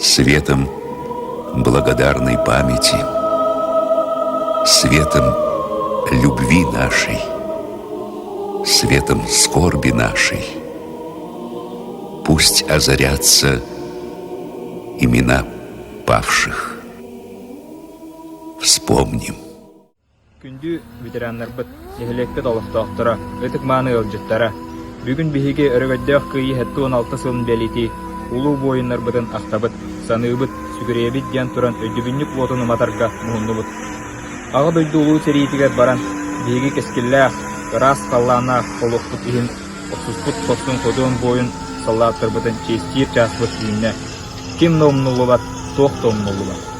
Светом благодарной памяти, светом любви нашей, светом скорби нашей. Пусть озарятся имена павших. Вспомним. Күндү ветераннарбыт, нэһилиэкпит олохтоохторо, ытык-мааны ыалдьыттара! Бүгүн биһиги Өрөгөйдөөх Кыайыы 76 сылын бэлиэтии улуу буойуннарбытын ахтабыт, саныыбыт, сүгүрүйэбит диэн туран өйдөбүнньүк уотун уматарга муһуннубут. Аҕа дойду Улуу сэриитигэр баран, биһиги кэскиллээх, ыраас халлааннаах олохпут иһин охсуспут хорсун-ходуон буойун саллааттарбытын чиэстиир чааспыт үүннэ. Ким да умнуллубат, туох да умнуллубат.